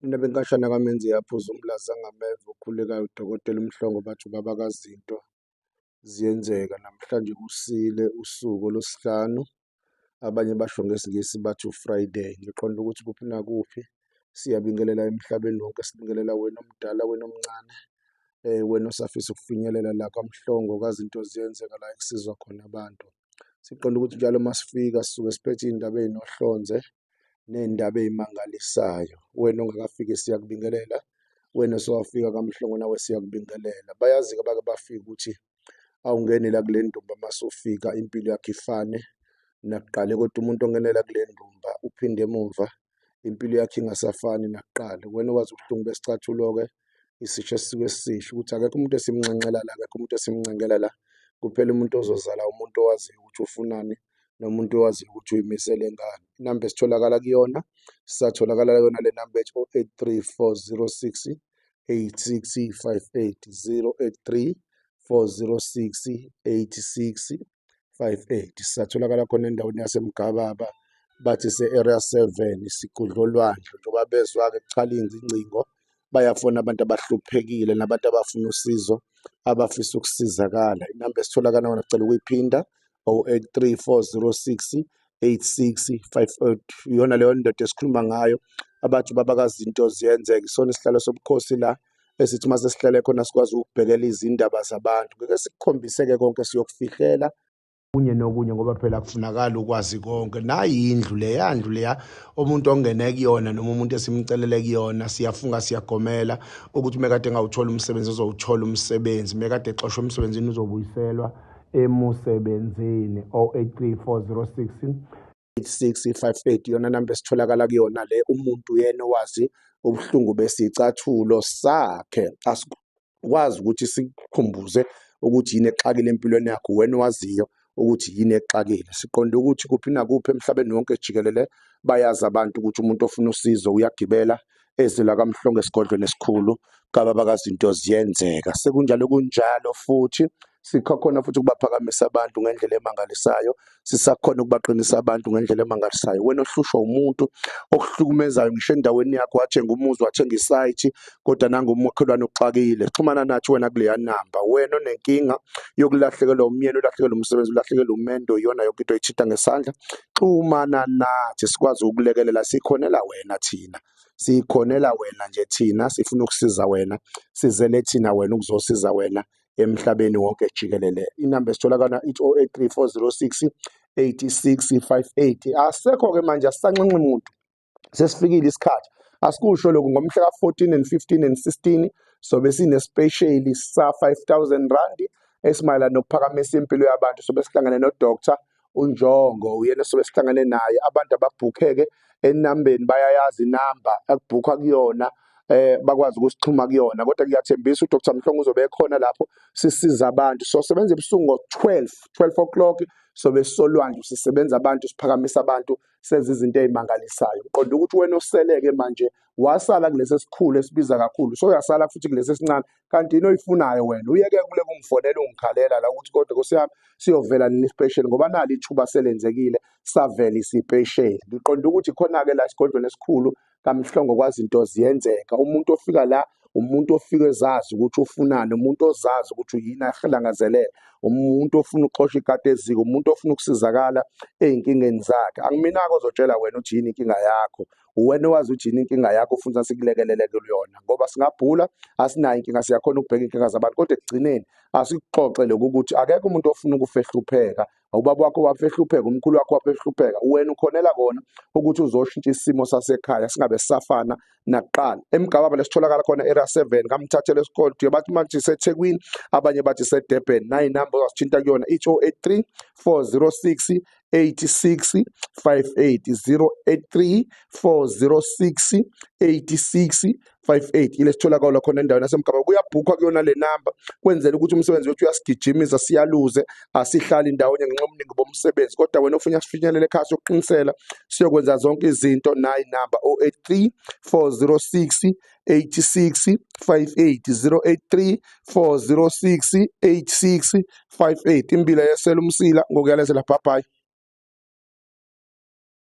Mina benkashana kaMenzi yaphuza umlaza angameva okhulekayo uDokotela uMhlongo bathi ubaba kaZinto ziyenzeka. Namhlanje kusile usuku olwesihlanu, abanye basho ngesiNgisi bathi u-Friday. Ngiqonde ukuthi kuphi nakuphi siyabingelela emhlabeni wonke, sibingelela wena omdala, wena omncane, wena osafisa ukufinyelela la kwaMhlongo kaZinto ziyenzeka la ekusizwa khona abantu. Siqonde ukuthi njalo uma sifika sisuke siphethe iy'ndaba ey'nohlonze ney'ndaba ey'mangalisayo. Wena ongakafiki siyakubingelela, wena osowafika kwaMhlongo nawe siyakubingelela. Bayazi-ke abake bafika ukuthi awungene la kule ndumba mase ufika impilo yakho ifane nakuqala, kodwa umuntu ongenela kule ndumba uphinde emumva impilo yakhe ingasafani nakuqala. Wena owazi ubuhlungu besicathulo-ke isisho esisuke sisisho ukuthi akekho umuntu esimnxenxela la, akekho umuntu esimncengela la, kuphela umuntu ozozala umuntu owaziyo ukuthi ufunani nomuntu owaziyo ukuthi uyimisele ngani. Inamba esitholakala kuyona, sisatholakala kuyona le namba ethi 083 406 8658 083 406 8658. Sisatholakala khona endaweni yaseMgababa, bathi se-area 7 isigudla olwandle. Njengoba bezwa-ke kuchala ingcingo, bayafona abantu abahluphekile nabantu abafuna usizo, abafisa ukusizakala. Inamba esitholakala kona cela ukuyiphinda 083 406 8658. Iyona leyo ndoda esikhuluma ngayo abathi ubaba kaZinto ziyenzeka. Isona isihlalo sobukhosi la esithi uma sesihlale khona sikwazi ukubhekela izindaba zabantu. Ngeke sikukhombise-ke konke, siyokufihlela kunye nokunye ngoba phela kufunakala ukwazi konke. Nayi indlu leya ndlu leya umuntu ongene kuyona noma umuntu esimcelele kuyona, siyafunga siyagomela ukuthi mekade engawuthola umsebenzi uzowuthola umsebenzi, mekade exoshwe emsebenzini uzobuyiselwa emusebenzini. 083 406 8658 iyona namba esitholakala kuyona le. Umuntu uyena owazi ubuhlungu besicathulo sakhe, asikwazi ukuthi sikukhumbuze ukuthi yini exakile empilweni yakho, wena owaziyo ukuthi yini exakile. Siqonde ukuthi kuphi nakuphi emhlabeni wonke jikelele bayazi abantu ukuthi umuntu ofuna usizo uyagibela eze la kaMhlongo esigodlweni esikhulu kababa kaZinto ziyenzeka. Sekunjalo kunjalo futhi sikhakhona futhi ukubaphakamisa abantu ngendlela emangalisayo, sisakhona ukubaqinisa abantu ngendlela emangalisayo. Wena ohlushwa umuntu okuhlukumezayo ngisho endaweni yakho, wathenga umuzi, wathenga isayithi, kodwa nangumakhelwane uxakile, xhumana nathi wena kuleya namba. Wena onenkinga yokulahlekelwa umyeni, ulahlekelwa umsebenzi, ulahlekelwa umendo, iyona yonke into oyithinta ngesandla, xhumana nathi sikwazi ukulekelela. Sikhonela wena thina, sikhonela wena nje thina, sifuna ukusiza wena, sizele thina wena ukuzosiza wena emhlabeni wonke jikelele. Inamba esitholakala ithi 083 406 8658. Asekho-ke manje, asisanxenxi muntu, sesifikile isikhathi. Asikusho lokhu ngomhla ka-14 and 15 and 16 sobe sine-special sa-5000 rand esimayelana nokuphakamisa impilo yabantu. Sobe sihlangane no-Dr uNjongo, uyena sobe sihlangane naye. Abantu ababhukheke enambeni bayayazi inamba ekubhukhwa kuyona, bakwazi ukusixhuma kuyona, kodwa ngiyathembisa uDr Mhlongo uzobe ekhona lapho sisiza abantu. So sebenza ebusuku ngo-12 12 o'clock sobe solwandle sisebenza abantu, siphakamisa abantu, senza izinto ey'mangalisayo. Qonda ukuthi wena oseleke manje wasala kulesi esikhulu esibiza kakhulu, so uyasala futhi kulesi esincane, kanti yini oyifunayo wena? Uyeke kule kungifonela ungikhalela la ukuthi kodwa nkosi yami siyovela nini isipesheli, ngoba nali ithuba selenzekile, savela isipesheli. Ngiqonda ukuthi khona-ke la esigodlweni esikhulu kaMhlongo kwazinto ziyenzeka. Umuntu ofika la umuntu ofike ezazi ukuthi ufunani, umuntu ozazi ukuthi uyini alangazelele, umuntu ofuna ukuxosha ikati eziko, umuntu ofuna ukusizakala ey'nkingeni zakhe. Angimina-ke ozotshela wena ukuthi yini inkinga yakho, uwena owazi ukuthi yini inkinga yakho ufuna sikulekelele kuyona, ngoba singabhula asinayo inkinga, siyakhona ukubheka iy'nkinga zabantu, kodwa ekugcineni asikuxoxe lokhu ukuthi akekho umuntu ofuna ukufehlupheka. Ubaba wakho wafehlupheka, umkhulu wakho wafehlupheka, wena ukhonela kona ukuthi uzoshintsha isimo sasekhaya singabe sisafana nakuqala. Emgababa lesitholakala khona area 7 kamthathele esikolweni, bathi manje iseThekwini, abanye bathi iseDurban. Nayi inamba ozasithinta kuyona ithi 083 406 8658 083 406 8658 ile sitholakala khona endaweni yaseMgababa. Kuyabhukhwa kuyona le namba kwenzela ukuthi umsebenzi wethu uyasigijimisa, siyaluze, asihlali ndawonye ngenxa yobuningi bomsebenzi. Kodwa wena ofuna sifinyelele ekhaya sokuqinisela siyokwenza zonke izinto, nayi namba 083 406 8658 083 406 8658. Imbila yesela umsila ngokuyalezela. Bye bye.